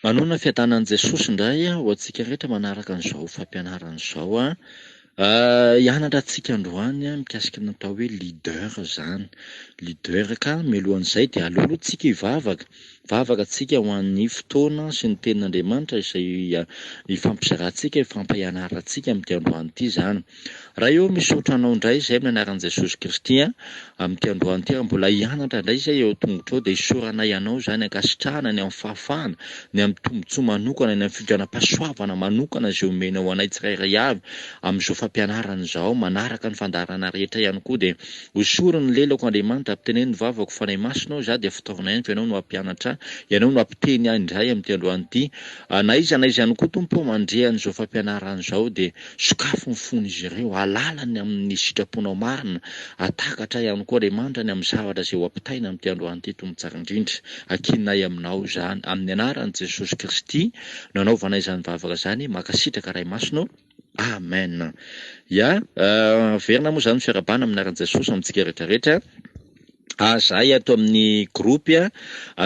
Manonona fiadanan'i Jesosy indray ho antsika rehetra manaraka an'izao fampianarana izao. Hianatra antsika androany mikasika ny atao hoe leader izany. Leader ka mialohan'izay dia aleo aloha tsika hivavaka. Vavaka tsika ho an'ny fotoana sy ny tenin'Andriamanitra izay hifampizarantsika, hifampianarantsika amin'ity androany ity izany. Ray ô, misaotra Anao indray izay amin'ny anaran'i Jesosy Kristy a, amin'ity androany ity raha mbola hianatra indray izay eo an-tongotrao dia isaoranay Anao izany, ankasitrahana ny amin'ny fahafahana, ny amin'ny tombontsoa manokana, ny amin'ny fividianam-pahasoavana manokana izay omenao anay tsirairay avy amin'izao fampianarana izao, manaraka ny fandaharana rehetra ihany koa dia hosory ny lelako Andriamanitra, ampiteneno ny vavako, Fanahy Masina ô, izaho dia fitaovana ihany fa Ianao no hampianatra ahy, Ianao no hampiteny ahy indray amin'ity androany ity. Na iza na iza ihany koa Tompo ô mandre an'izao fampianarana izao dia Sokafy ny fon'izy ireo, hahalala ny amin'ny sitraponao marina, hahatakatra ihany koa Andriamanitra ny amin'ny zavatra izay ho ampitaina amin'ity androany ity, Tompo tsara indrindra. Ankininay aminao izany. Amin'ny anaran'i Jesosy Kristy no anaovanay izany vavaka izany. Mankasitraka Ray Masina ô. Amen. Ya, averina moa izany ny fiarahabana amin'ny anaran'i Jesosy amintsika rehetra rehetra. Zahay ato amin'ny groupe a,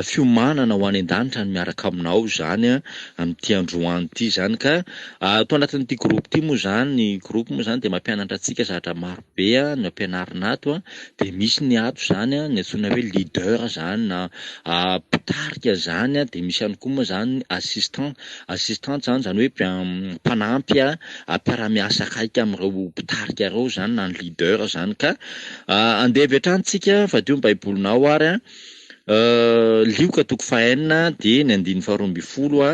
fiomanana ho any an-danitra ny miaraka aminao izany amin'ity androany ity izany ka ato anatin'ity groupe ity moa izany, ny groupe moa izany dia mampianatra antsika zavatra maro be no ampianarina ato dia misy ny ato izany ny antsoina hoe leader izany na mpitarika izany dia misy ihany koa moa izany ny assistant, assistant izany izany hoe mpanampy mpiara-miasa akaiky amin'ireo mpitarika ireo izany na ny leader izany ka Andeha avy hatrany tsika, fadio ny baibolinao ary an. Lioka toko fahaenina dia ny andininy faharoa ambin'ny folo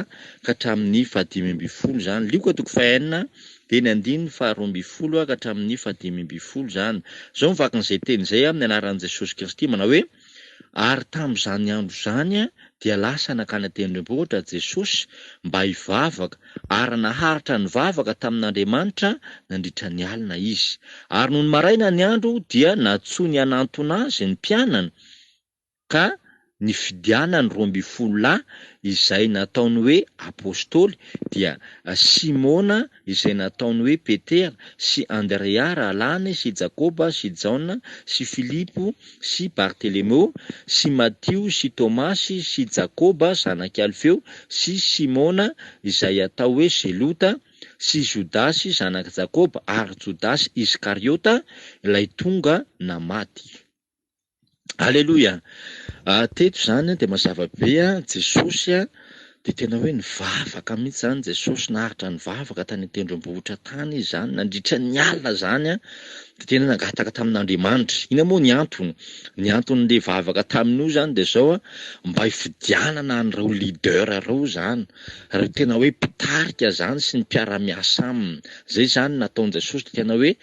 ka hatramin'ny fahadimy ambin'ny folo izany. Lioka toko fahaenina dia ny andininy faharoa ambin'ny folo ka hatramin'ny fahadimy ambin'ny folo izany. Izao ny vakin'izay teny izay amin'ny anaran'i Jesosy Kristy manao hoe, Ary tamin'izany andro izany dia lasa nankany an-tendrombohitra Jesosy mba hivavaka, ary naharitra nivavaka tamin'Andriamanitra nandritra ny alina Izy. Ary nony maraina ny andro dia nantsoiny hanantona Azy ny mpianany, ka nifidianany 12 lahy izay nataony hoe Apostoly, dia Simona izay nataony hoe Petera, sy Andrea rahalahiny, sy Jakoba, sy Jaona, sy Filipo, sy Bartelemeo, sy Matio, sy Tomasy, sy Jakoba zanak'i Alfeo, sy Simona izay atao hoe Zelota, sy Jodasy zanak'i Jakoba, ary Jodasy Iskariota, ilay tonga namadika. Aleloia! Teto izany dia mazava be, Jesosy dia tena hoe nivavaka mihitsy izany Jesosy, naharitra nivavaka tany an-tendrombohitra tany izy izany, nandritra ny alina izany dia tena nangataka tamin'Andriamanitra. Inona moa ny antony? Ny anton'ilay vavaka tamin'io izany dia izao, mba hifidianana an'ireo leader ireo izany, ireo tena hoe mpitarika izany sy ny mpiara-miasa aminy. Izay izany nataon'i Jesosy, dia tena hoe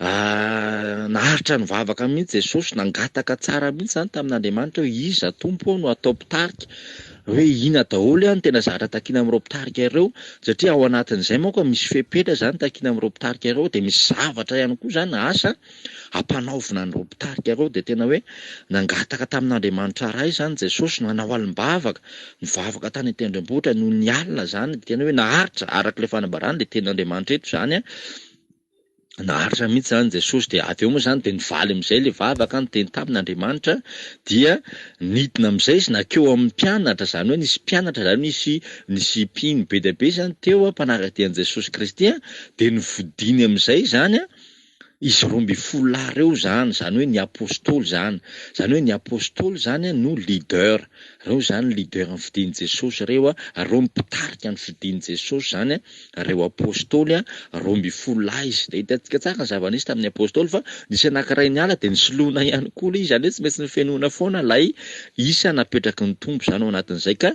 Naharitra nivavaka mihitsy Jesosy, nangataka tsara mihitsy izany tamin'Andriamanitra hoe iza Tompo ô no atao mpitarika, hoe inona daholo no tena zavatra takiana amin'ireo mpitarika ireo, satria ao anatin'izay manko misy fepetra izany takiana amin'ireo mpitarika ireo, dia misy zavatra ihany koa izany asa ampanaovina an'ireo mpitarika ireo, dia tena hoe nangataka tamin'Andriamanitra Ray izany Jesosy, nanao alim-bavaka, nivavaka tany an-tendrombohitra noho ny alina izany, dia tena hoe naharitra araka ilay fanambarana ilay tenin'Andriamanitra eto izany an. Naharitra mihitsy izany Jesosy dia avy eo moa izany dia nivaly amin'izay ilay vavaka niteny taminy Andriamanitra dia nidina amin'izay izy nankeo amin'ny mpianatra izany hoe nisy mpianatra izany nisy nisy mpino be dia be izany teo mpanara-dia an'i Jesosy Kristy dia nifodiany amin'izay izany izy 12 lahy ireo izany, izany hoe ny apostoly izany, izany hoe ny apostoly izany no leader, ireo izany leader nifidin'i Jesosy ireo ary ireo mpitarika nifidin'i Jesosy izany. Ireo Apostoly 12 lahy izy. Dia hitantsika tsara ny zava-nisy tamin'ny Apostoly fa nisy anankiray niala dia nisoloina ihany koa ilay izy. Izany hoe tsy maintsy nofenoina foana ilay isa napetraky ny Tompo izany ao anatin'izay. Ka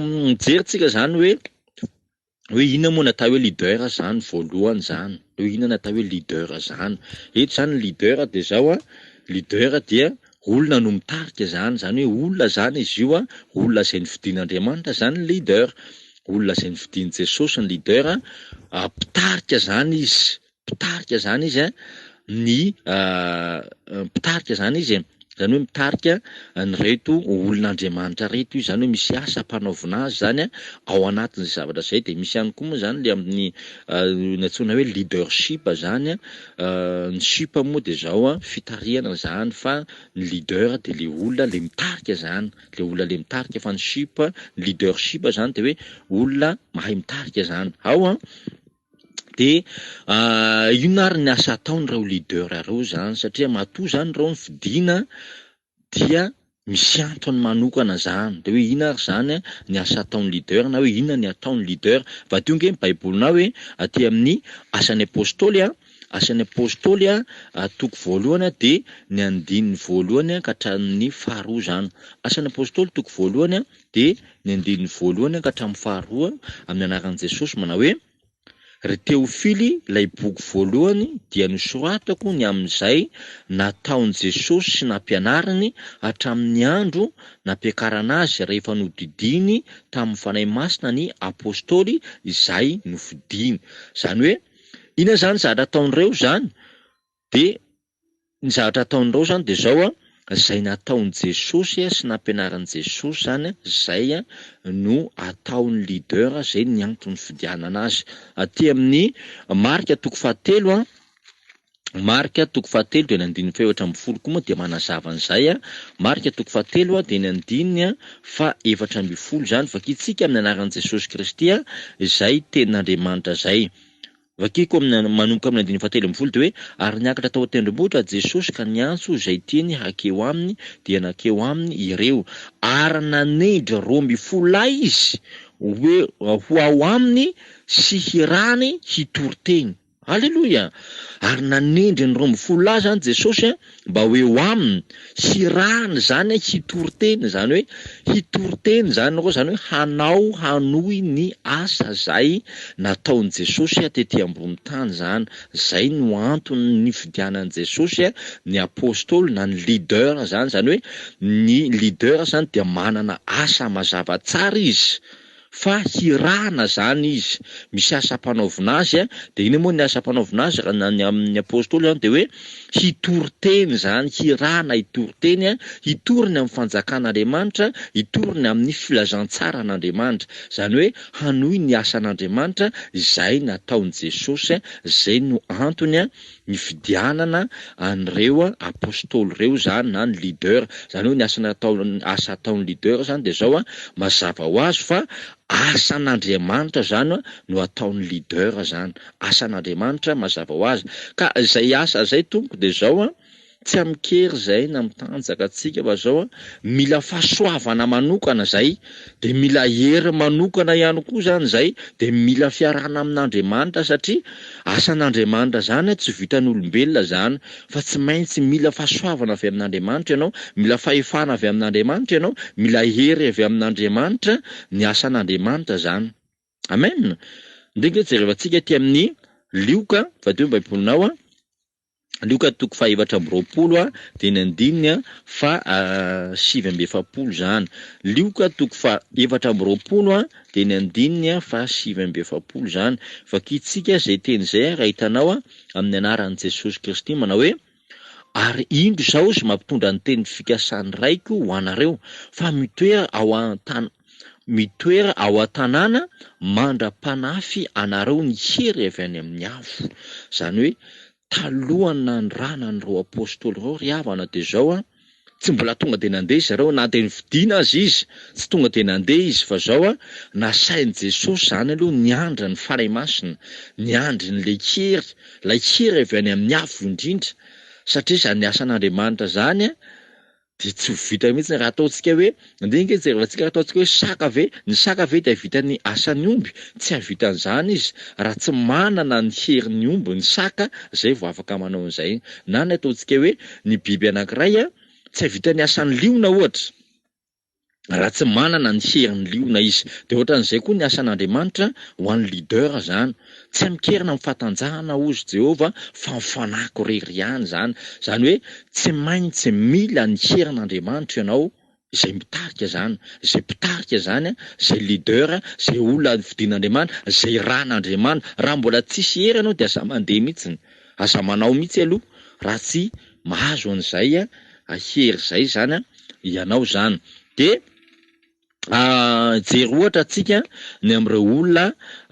mijery tsika izany hoe hoe inona moa ny atao hoe leader izany voalohany izany. Hoe inona ny atao hoe leader izany. Eto izany ny leader dia izao an, leader dia olona no mitarika izany, izany hoe olona izany izy io an, olona izay nofidin'Andriamanitra izany ny leader. Olona izay nofidin'i Jesosy ny leader, mpitarika izany izy, mpitarika izany izy an, ny mpitarika izany izy e. Izany hoe mitarika an'ireto olon'Andriamanitra ireto izy, izany hoe misy asa ampanaovina azy izany ao anatin'izay zavatra izay. Dia misy ihany koa moa izany ilay amin'ny ny antsoina hoe leadership izany. Ny ship moa dia izao fitarihana izany fa ny leader dia ilay olona ilay mitarika izany, ilay olona ilay mitarika fa ny ship, ny leadership izany dia hoe olona mahay mitarika izany. Ao an! Dia inona ary ny asa ataon'ireo leader ireo izany satria matoa izany ireo no fidiana dia misy antony manokana izany. Dia hoe inona ary izany ny asa ataon'ny leader na hoe inona ny ataon'ny leader. Vadio ange ny baibolinao e, aty amin'ny asan'ny apostoly a, asan'ny apostoly a, toko voalohany dia ny andininy voalohany ka hatramin'ny faharoa izany. Asan'ny apostoly toko voalohany dia ny andininy voalohany ka hatramin'ny faharoa amin'ny anaran'i Jesosy manao hoe, Ry Teofily, ilay boky voalohany dia nosoratako ny amin'izay nataon'i Jesosy sy nampianariny hatramin'ny andro nampiakarana azy rehefa nodidiany tamin'ny Fanahy Masina ny Apostoly izay nofidiny. Izany hoe, inona izany zavatra ataon'ireo izany? Dia ny zavatra ataon'ireo izany dia izao an, izay nataon'i Jesosy sy nampianarin'i Jesosy izany an, izay no ataon'ny leader, izay ny antony nifidianana azy. Aty amin'ny Marka toko fahatelo an, Marka toko fahatelo dia ny andininy fahefatra ambin'ny folo koa moa dia manazava an'izay an, Marka toko fahatelo dia ny andininy faha-efatra ambin'ny folo izany, vakintsika amin'ny anaran'i Jesosy Kristy izay tenin'Andriamanitra izay. Vakiko amin'ny manomboka amin'ny andininy fahatelo ambin'ny folo dia hoe, Ary niakatra tao an-tendrombohitra Jesosy ka niantso izay tiany hakeo aminy, dia nankeo aminy ireo. Ary nanendry 12 lahy izy hoe ho ao aminy sy hirany hitory teny. Aleloia! Ary nanendry ny 12 lahy izany Jesosy mba ho eo aminy, hirahany izany hitory teny, izany hoe hitory teny izany ireo, izany hoe hanao, hanohy ny asa izay nataon'i Jesosy tety ambony tany izany. Izay no antony nifidianan'i Jesosy ny apostoly na ny leader izany, izany hoe ny leader izany dia manana asa mazava tsara izy, Fa hirahana zany izy, misy asa ampanaovina azy a, de inona moa ny asa ampanaovina azy raha ny amin'ny apostoly zany de hoe hitory teny zany, hirahana hitory teny a, hitory ny amin'ny fanjakan'Andriamanitra, hitory ny amin'ny filazantsaran'Andriamanitra, zany hoe hanohy ny asan'Andriamanitra izay nataon'i Jesosy, zay no antony a nifidianana an'ireo apostoly ireo izany na ny leader, izany hoe ny asa nataon asa ataon'ny leader izany dia izao an, mazava ho azy fa asan'Andriamanitra izany no ataon'ny leader izany, asan'Andriamanitra mazava ho azy, ka izay asa izay tompoko dia izao an, Tsy amin-kery izay na mitanjaka antsika fa zao an, mila fahasoavana manokana izay, dia mila hery manokana ihany koa izany izay, dia mila fiarahana amin'Andriamanitra satria asan'Andriamanitra izany an tsy vitan'olombelona izany fa tsy maintsy mila fahasoavana avy amin'Andriamanitra ianao, mila fahefana avy amin'Andriamanitra ianao, mila hery avy amin'Andriamanitra ny asan'Andriamanitra izany. Amen! Ndeha ange jerevantsika aty amin'ny Lioka, vadio ny baibolinao an. Lioka toko faha 24 dia ny andininy faha 49 izany. Lioka toko faha 24 dia ny andininy faha 49 izany. Vakintsika izay teny izay raha hitanao amin'ny anaran'i Jesosy Kristy manao hoe, Ary indro izaho izay mampitondra ny teny fikasan'ny Raiko ho anareo, fa mitoera ao an-tan mitoera ao an-tanàna mandra-panafy anareo ny hery avy any amin'ny avo. Izany hoe talohan'ny nanirahana an'ireo apostoly ireo ry havana dia izao an, tsy mbola tonga dia nandeha izy ireo na dia nividiana aza izy, tsy tonga dia nandeha izy fa izao an, nasain'i Jesosy izany aloha niandry ny Fanahy Masina, niandry an'ilay hery, ilay hery avy any amin'ny avo indrindra, satria izany asan'Andriamanitra izany an, Dia tsy ho vita mihitsy raha ataontsika hoe, andeha ange jerevantsika raha ataontsika hoe saka ve, ny saka ve dia hahavita ny asan'ny omby? Tsy hahavita an'izany izy raha tsy manana ny herin'ny omby ny saka zay vao afaka manao an'izay. Na ny ataontsika hoe ny biby anankiray tsy hahavita ny asan'ny liona ohatra raha tsy manana ny herin'ny liona izy. Dia ohatran'izay koa ny asan'Andriamanitra ho an'ny leader zany. Tsy amin-kerina amin'ny fahatanjahana hozy Jehovah fa ny fanahiko irery ihany izany. Izany hoe tsy maintsy mila ny herin'Andriamanitra ianao izay mitarika izany, izay mpitarika izany, izay leader, izay olona nofidin'Andriamanitra, izay iran'Andriamanitra. Raha mbola tsisy hery ianao dia aza mandeha mihitsiny, aza manao mihitsy aloha raha tsy mahazo an'izay. hery izay izany ianao izany. Dia hijery ohatra antsika ny amin'ireo olona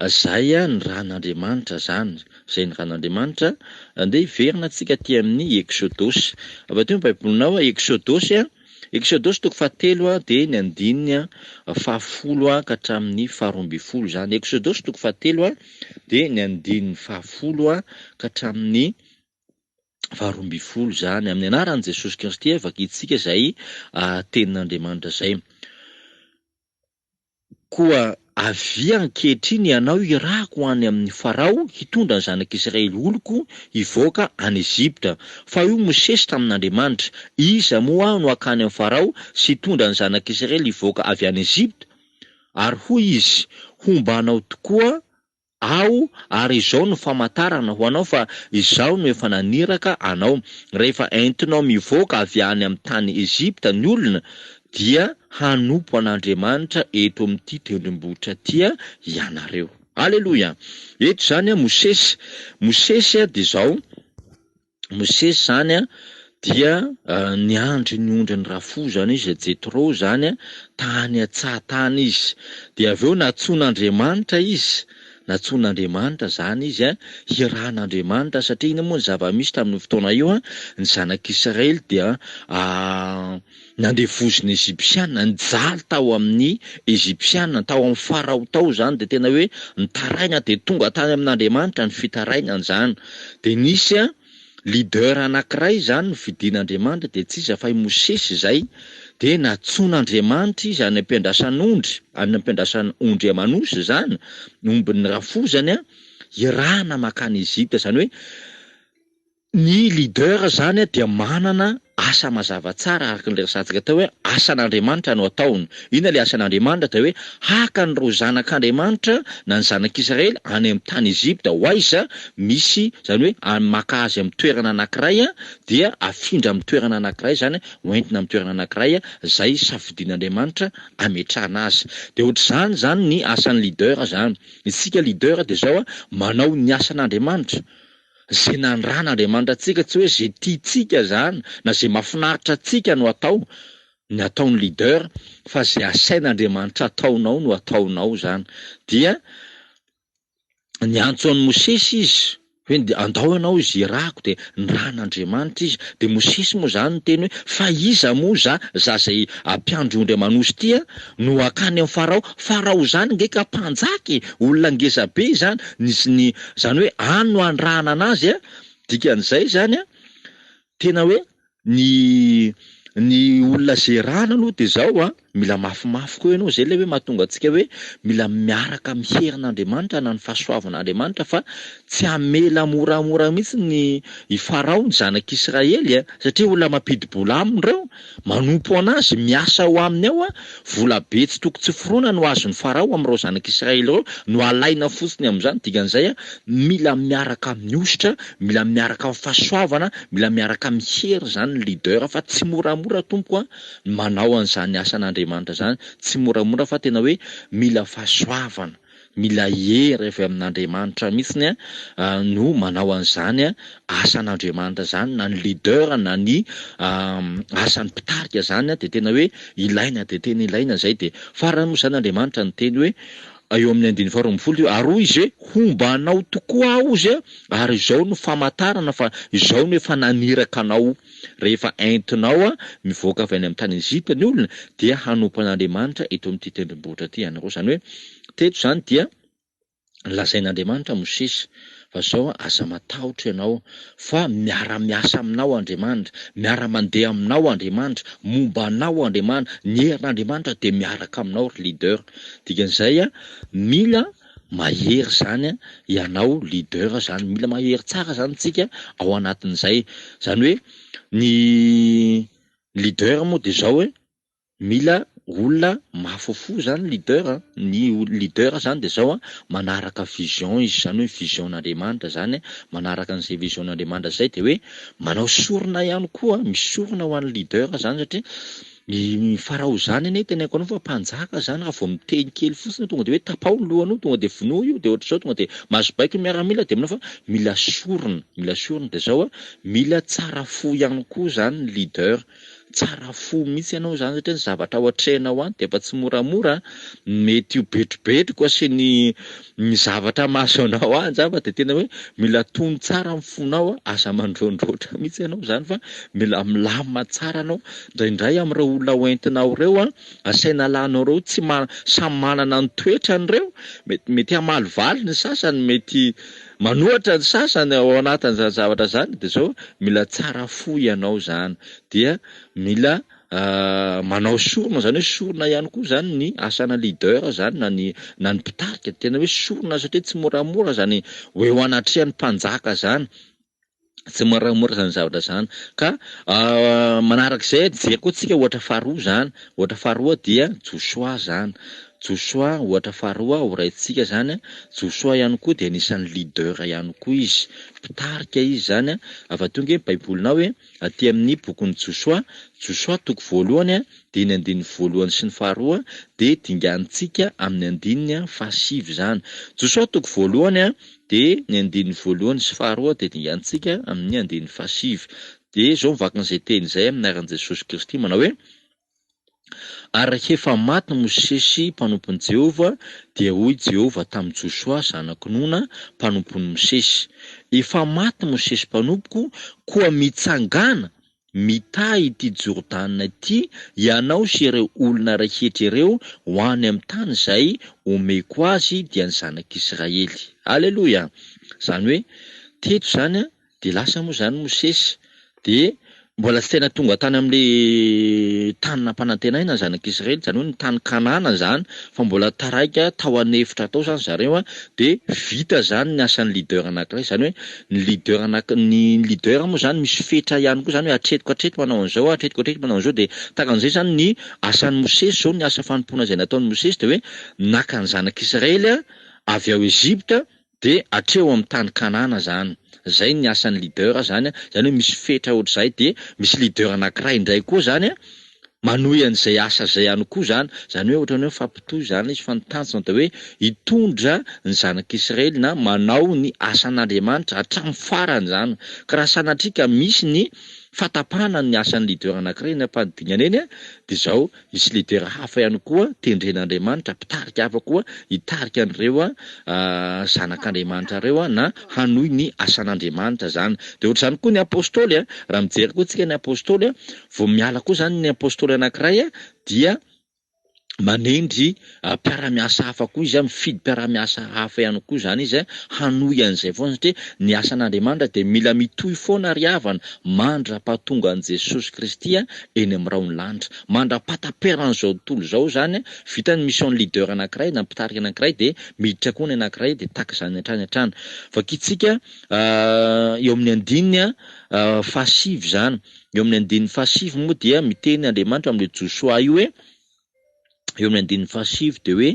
izay nirahan'Andriamanitra izany, izay nirahan'Andriamanitra. Andeha hiverina antsika aty amin'ny Eksodosy. Avy aty amin'ny Baibolinao, Eksodosy, Eksodosy toko fahatelo dia ny andininy fahafolo ka hatramin'ny faharoa ambin'ny folo izany. Eksodosy toko fahatelo dia ny andininy fahafolo ka hatramin'ny faharoa ambin'ny folo izany. Amin'ny anaran'i Jesosy Kristy vakintsika izay tenin'Andriamanitra izay. Koa avia ankehitriny ianao hirahako ho any amin'i Farao hitondra ny zanak'Israely oloko hivoaka any Egypta. Fa hoy Mosesy tamin'Andriamanitra, Iza moa aho no hakany amin'i Farao sy hitondra ny zanak'Israely hivoaka avy any Egypta? Ary hoy Izy, Homba anao tokoa Aho, ary izao no famantarana ho anao fa Izaho no efa naniraka anao, rehefa entinao mivoaka avy any amin'ny tany Egypta ny olona, dia hanompo an'Andriamanitra eto amin'ity tendrombohitra ity ianareo. Aleloia! Eto izany Mosesy. Mosesy dia izao. Mosesy izany dia niandry ny ondrin'ny rafozany izy, Jetro izany, tany an-tsaha tany izy. Dia avy eo nantsoin'Andriamanitra izy, nantsoin'Andriamanitra izany izy, hirahan'Andriamanitra, satria inona moa ny zava-misy tamin'io fotoana io, ny zanak'Israely dia Nandevozin'ny Egypsiana, nijaly tao amin'ny Egypsiana, tao amin'ny Farao tao izany, dia tena hoe nitaraina dia tonga tany amin'Andriamanitra ny fitarainany izany. Dia nisy leader anankiray izany nofidin'Andriamanitra dia tsy iza fa i Mosesy izay, dia nantsoin'Andriamanitra izy any am-piandrasan'ondry, any am-piandrasan'ondry aman'osy izany, ombin'ny rafozany, hirahana mankany Egypta, izany hoe Ny leader zany dia manana asa mazava tsara araka ny resahantsika teo hoe asan'Andriamanitra no ataony. Inona ilay asan'Andriamanitra? Dia hoe haka an'ireo zanak'Andriamanitra na ny zanak'Israely any amin'ny tany Egypta ho aiza misy izany hoe maka azy amin'ny toerana anankiray dia afindra amin'ny toerana anankiray izany ho entina amin'ny toerana anankiray izay safidian'Andriamanitra ametrahana azy. Dia ohatr'izany izany ny asan'ny leader izany. Isika leader dia izao manao ny asan'Andriamanitra. Ze nandran'Andriamanitra antsika, tsy hoe ze tiantsika zany na ze mahafinaritra antsika no atao, ny ataon'ny leader, fa ze asain'Andriamanitra ataonao no ataonao zany. Dia niantso an'i Mosesy izy hoe nde andao ianao izy hirahako, dia nirahan'Andriamanitra izy. Dia Mosesy moa zany niteny hoe fa iza moa za, za zay mpiandry ondry aman'osy ty an, no hakany amin'i Farao, Farao zany nge ka mpanjaka e, olona ngeza be izany, nisy ny, zany hoe any no andrahana anazy a, dikan'izay zany a, tena hoe ny ny olona ze rana aloha de zao a, mila mafimafy koa ianao, zay le hoe mahatonga antsika hoe mila miaraka amin'ny herin'Andriamanitra na ny fahasoavan'Andriamanitra fa tsy hamela moramora mihitsy ny i Farao ny zanak'Israely a, satria olona mampidi-bola aminy ireo, Manompo an'azy, miasa ao aminy ao, vola be tsy toko tsy foroana no azon'i Farao amin'ireo zanak'Israely ireo, no alaina fotsiny amin'izany, dikan'izay, mila miaraka amin'ny hosotra, mila miaraka amin'ny fahasoavana, mila miaraka amin'ny hery izany ny leader fa tsy moramora tompoko a, ny manao an'izany asan'Andriamanitra izany, tsy moramora fa tena hoe mila fahasoavana. Mila hery avy amin'Andriamanitra mihitsiny no manao an'izany asan'Andriamanitra izany na ny leader na ny asan'ny mpitarika izany dia tena hoe ilaina dia tena ilaina izay dia farany moa izany Andriamanitra niteny hoe eo amin'ny andininy faharoa ambin'ny folo io ary hoy izy hoe homba anao tokoa aho hozy ary izao no famantarana fa izao no efa naniraka anao rehefa entinao mivoaka avy any amin'ny tany Egypta ny olona dia hanompo an'Andriamanitra eto amin'ity tendrombohitra ity ianareo izany hoe Teto izany dia lazain'Andriamanitra Mosesy fa zao aza matahotra ianao fa miara-miasa aminao Andriamanitra, miara-mandeha aminao Andriamanitra, momba anao Andriamanitra, ny herin'Andriamanitra dia miaraka aminao ry leader. Dikan'izay mila mahery izany ianao leader izany, mila mahery tsara izany tsika ao anatin'izay. Izany hoe ny leader moa dia izao hoe Mila olona mafy fo zany leader a, ny leader zany de zao a, manaraka vision izy, zany hoe vision-n'Andriamanitra zany, manaraka an'izay vision-n'Andriamanitra zay de hoe manao sorona ihany koa, misorona ho an'ny leader zany satria. Ny farao zany anie teneniko anao fa mpanjaka zany raha vao miteny kely fotsiny tonga de hoe tapaho ny lohanao tonga de vonoy io de ohatr'izao tonga de mahazo baiko ny miaramila de aminao fa mila sorona, mila sorona de zao a mila tsara fo ihany koa zany ny leader. Tsara fo mihitsy ianao zany satria ny zavatra ao atrehinao any dia efa tsy moramora an, mety ho betrobetroka sy ny ny zavatra mahazo anao any zany fa dia tena hoe mila tony tsara ny fonao an, aza mandroandroatra mihitsy ianao zany fa mila milamina tsara anao, indraindray amin'ireo olona ho entinao ireo an, asaina alanao ireo tsy ma- samy manana ny toetrany ireo, mety mety hamalivaly ny sasany, mety manohatra ny sasany ao anatin'izany zavatra izany dia zao mila tsara fo ianao zany dia mila manao sorona zany hoe sorona ihany koa zany ny asana leader zany na ny na ny mpitarika tena hoe sorona satria tsy moramora zany ho eo anatrehan'ny mpanjaka zany tsy moramora zany zavatra zany ka manarak'izay jery koa tsika ohatra faharoa zany ohatra faharoa dia Josoa zany Josoa ohatra faharoa ho raintsika zany Josoa ihany koa dia anisan'ny leader ihany koa izy mpitarika izy zany afa tonga hoe baibolinao hoe Aty amin'ny bokin'i Josoa, Josoa toko voalohany dia ny andininy voalohany sy ny faharoa dia dinganintsika amin'ny andininy fahasivy izany. Josoa toko voalohany dia ny andininy voalohany sy faharoa dia dinganintsika amin'ny andininy fahasivy. Dia izao ny vakin'izay teny izay amin'ny anaran'i Jesosy Kristy manao hoe, Ary rehefa maty Mosesy mpanompon'i Jehovah, dia hoy Jehovah tamin'i Josoa zanak'i Nona, mpanompon'i Mosesy, Efa maty Mosesy mpanompoko, koa mitsangàna, mitahy ity Jordana ity ianao sy ireo olona rehetra ireo ho any amin'ny tany izay omeko azy, dia ny zanak'Israely. Aleloia! Izany hoe, teto izany Dia lasa moa izany Mosesy, dia mbola tsy tena tonga tany amin'ilay tany nampanantenaina ny zanak'Israely, izany hoe ny tany Kanana izany, fa mbola taraiky tao an'efitra tao izany zareo an, dia vita izany ny asan'ny leader anankiray, izany hoe ny leader anaky, ny leader moa izany misy fetra ihany koa izany hoe hatreto ka hatreto manao an'izao, hatreto ka hatreto manao an'izao, dia tahaka an'izay izany ny asan'i Mosesy izao, ny asa fanompoana izay nataon'i Mosesy dia hoe naka ny zanak'Israely avy ao Egypta, Dia hatreo amin'ny tany Kanana zany. Zay ny asan'ny leader zany an, zany hoe misy fetra ohatr'izay dia misy leader anakiray indray koa zany an, manohy an'izay asa zay ihany koa zany, zany hoe ohatran'ny hoe mifampitohy zany izy fa ny tanjona dia hoe hitondra ny zanak'Israely na manao ny asan'Andriamanitra hatramin'ny farany zany. Ka raha sanatria ka misy ny fatapahana ny asan'ny leader anakiray eny am-panodinana eny an, dia zao Hisy leader hafa ihany koa tendren'Andriamanitra, mpitarika hafa koa hitarika an'ireo zanak'Andriamanitra ireo na hanohy ny asan'Andriamanitra izany. Dia ohatr'izany koa ny apostoly, raha mijery koa tsika ny apostoly, vao miala koa izany ny apostoly anankiray dia manendry mpiara-miasa hafa koa izy, mifidy mpiara-miasa hafa ihany koa izany izy hanohy an'izay foana satria ny asan'Andriamanitra dia mila mitohy foana ry havana mandra-pahatonga an'i Jesosy Kristy eny amin'ny rahon'ny lanitra. Mandra-pahataperan'izao tontolo izao izany, vita ny mission leader anankiray na mpitarika anankiray dia miditra koa ny anankiray dia tahaka izany hatrany hatrany. Vakintsika eo amin'ny andininy fahasivy izany. Eo amin'ny andininy fahasivy moa dia miteny Andriamanitra amin'ilay Josoa io hoe, eo amin'ny andininy fahasivy dia hoe,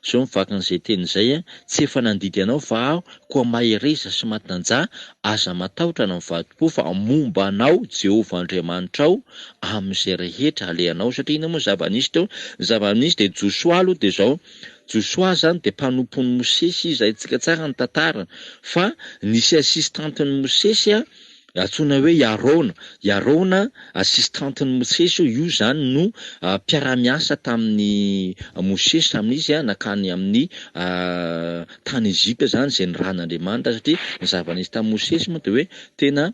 izao ny vakin'izay teny izay, Tsy efa nandidy anao va aho, koa mahereza sy matanjaha, aza matahotra na mivadi-po, fa momba anao Jehovah Andriamanitrao amin'izay rehetra alehanao. Satria inona moa ny zava-nisy teo? Ny zava-nisy dia Josoa aloha dia izao, Josoa izany dia mpanompon'i Mosesy izy, haintsika tsara ny tantara, fa nisy assistant-n'i Mosesy Antsoina hoe i Arona. I Arona, assistant-n'i Mosesy io, io izany no mpiara-miasa tamin'i Mosesy tamin'izy nankany amin'ny tany Egypta izany, izay nirahan'Andriamanitra, satria ny zava-nisy tamin'i Mosesy moa dia hoe tena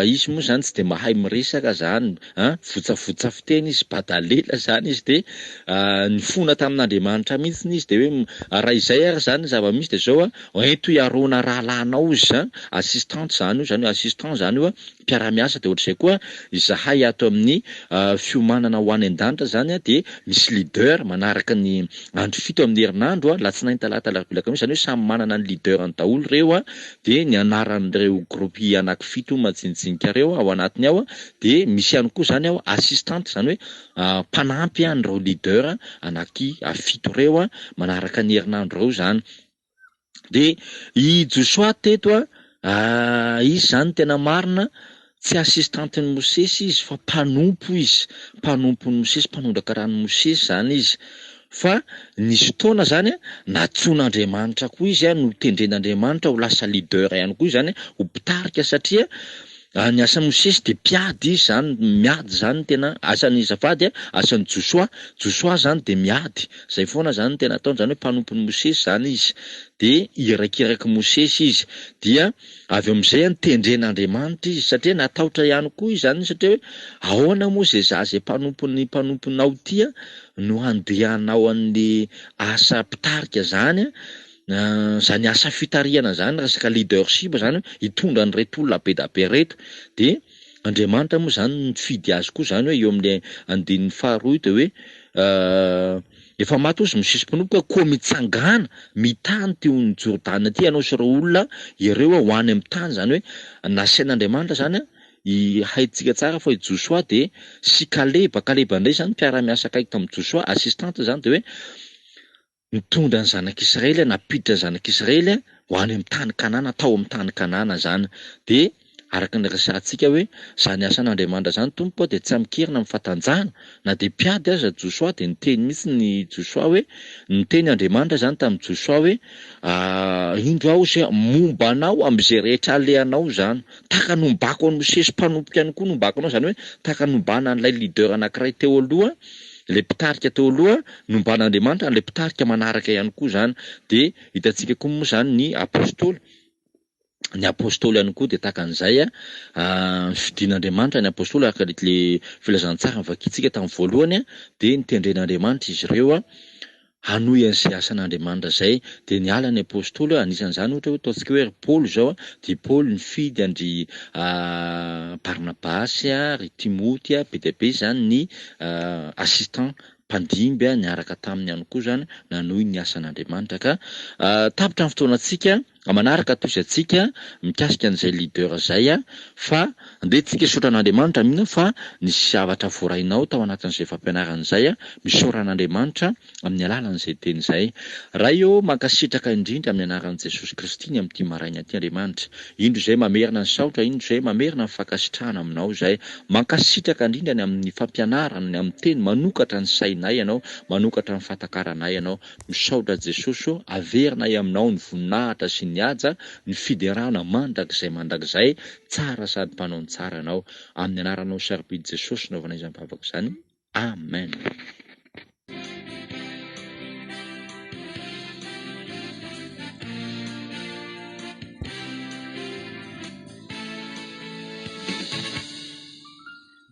izy moa izany tsy dia mahay miresaka izany, an, votsavotsa fiteny izy, badalela izany izy, dia nifona tamin'Andriamanitra mihitsy izy, dia hoe raha izay ary izany ny zava-misy dia izao an, Ento i Arona rahalahinao izy an, assistante izany io, izany hoe assistant izany io an, mpiara-miasa, dia ohatr'izay koa izahay ato amin'ny fiomanana ho any an-danitra izany an, dia misy leader manaraka ny andro fito amin'ny herinandro an, alatsinainy, talata, alarobia, alakamisy, izany hoe samy manana ny leader-ny daholo ireo an, dia ny anaran'ireo groupe anaky fito majinijinika ireo ao anatiny ao an, dia misy ihany koa izany ao assistante, izany hoe mpanampy an'ireo leader anaky fito ireo an, manaraka ny herinandro ireo izany. Dia i Josoa teto a, izy izany tena marina, Tsy assistantin'i Mosesy izy fa mpanompo izy, mpanompon'i Mosesy, mpanondraka ran'i Mosesy izany izy. Fa nisy fotoana izany nantsoin'Andriamanitra koa izy, notendren'Andriamanitra ho lasa leader ihany koa izy izany, ho mpitarika satria ny asan'i Mosesy dia mpiady izy izany, miady izany no tena asan'i azafady, asan'i Josoa, Josoa izany dia miady, izay foana izany no tena ataony, izany hoe mpanompon'i Mosesy izany izy, dia irakirak'i Mosesy izy, dia Avy eo amin'izay an, tendren'Andriamanitra izy, satria natahotra ihany koa izy izany, satria hoe ahoana moa izay za izay mpanompon'ny mpanomponao ity an, no handeha hanao an'le asa mpitarika izany an, izany asa fitarihana izany, resaka leadership izany hoe hitondra an'ireto olona be da be ireto, dia Andriamanitra moa izany nifidy azy koa izany hoe eo amin'ilay andininy faharoa io dia hoe Efa maty hozy Mosesy mpanompo ka koa mitsangàna mitany ty ony Jordana ty ianao sy ireo olona ireo ho any amin'ny tany izany hoe nasain'Andriamanitra izany i haintsika tsara fa i Josoa dia sy Kaleba, Kaleba indray izany mpiara-miasa akaiky tamin'i Josoa, assistante izany dia hoe nitondra ny zanak'Israely, nampiditra ny zanak'Israely ho any amin'ny tany Kanana, tao amin'ny tany Kanana izany dia Araka ny resahantsika hoe, izany asan'Andriamanitra izany Tompo dia tsy amin-kery na amin'ny fahatanjahana, na dia mpiady aza Josoa dia niteny mihitsy ny Josoa hoe, niteny Andriamanitra izany tamin'i Josoa hoe, indro aho izay momba anao amin'izay rehetra alehanao izany. Tahaka ny nombako an'i Mosesy mpanompoko ihany koa nombako anao, izany hoe tahaka ny nombana an'ilay leader anankiray teo aloha, ilay mpitarika teo aloha, nomban'Andriamanitra an'ilay mpitarika manaraka ihany koa izany. Dia hitantsika koa moa izany ny apostoly. Ny Apostoly ihany koa dia tahaka an'izay, nofidin'Andriamanitra ny Apostoly araka ilay filazantsara novakintsika tamin'ny voalohany, dia notendren'Andriamanitra izy ireo hanohy an'izay asan'Andriamanitra izay, dia niala ny Apostoly, anisan'izany ohatra hoe ataontsika hoe ry Paoly izao, dia Paoly nifidy an-dry Barnabasy, ry Timoty, be dia be izany ny assistant mpandimby niaraka taminy ihany koa izany nanohy ny asan'Andriamanitra ka tapitra ny fotoanantsika. Manaraka tohizantsika mikasika an'izay leader zay fa ndeha tsika hisaotra an'Andriamanitra mino aho fa nisy zavatra voarainao tao anatin'izay fampianarana izay misaora an'Andriamanitra amin'ny alalan'izay teny izay Ray ô mankasitraka indrindra amin'ny anaran'i Jesosy Kristy ny amin'ity maraina ity Andriamanitra indro izay mamerina ny saotra indro izay mamerina ny fankasitrahana aminao izay mankasitraka indrindra ny amin'ny fampianarana ny amin'ny teny manokatra ny sainay ianao manokatra ny fahatakaranay ianao Misaotra Jesosy ô, averinay aminao ny voninahitra sy ny haja, ny fiderana mandrakizay mandrakizay, tsara sady mpanao ny tsara Ianao. Amin'ny anaranao sarobidy Jesosy no anaovanay izany vavaka izany. Amen.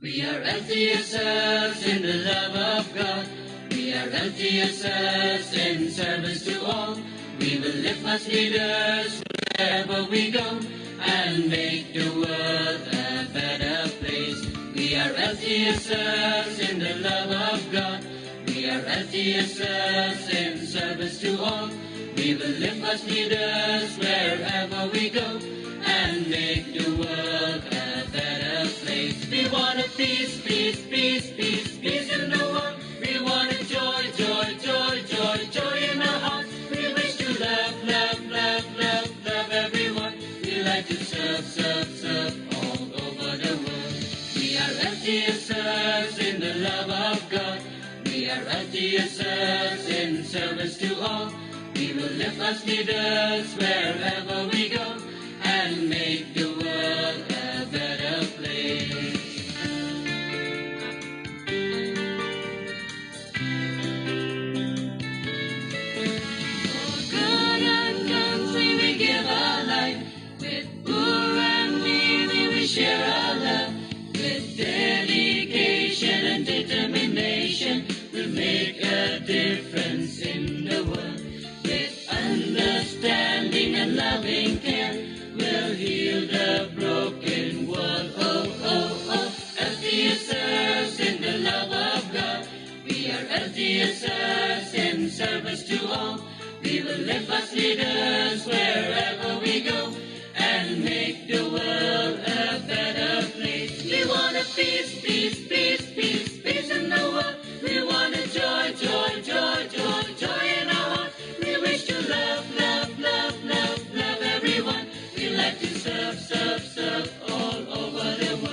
We are LTSS in the love of God. We are LTSS in service to all. We will live as leaders wherever we go and make the world a better place. We are LTSS in the love of God. We are LTSS in service to all. We will live as leaders wherever we go and make the world a better place. We want a peace, peace, peace, peace, peace in the world. We want a joy, joy, joy, joy, joy in our hearts. We wish to love, love, love, love, love everyone. We like to serve, serve, serve all over the world. We are LTSers in the love of God. We are LTSers in service to all. We will live as leaders wherever we go and make the world a better place. For God and country we give our life. With poor and needy we share our love. With dedication and determination, we'll make a difference in the world. With understanding and loving care, we'll heal the broken world. Oh, oh, oh, LTSers in the love of God. We are LTSers in service to all. We will live as leaders wherever we go and make the world a better place. We want a peace, peace, peace, peace, peace in the world. We want a joy, joy, joy, joy, joy in our hearts. We wish to love, love, love, love, love everyone. We like to serve, serve, serve all over the world.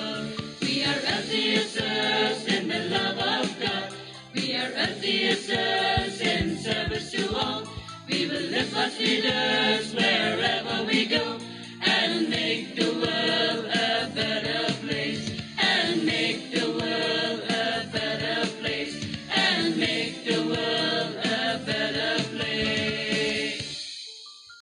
yourselves in service to all. We will live as leaders.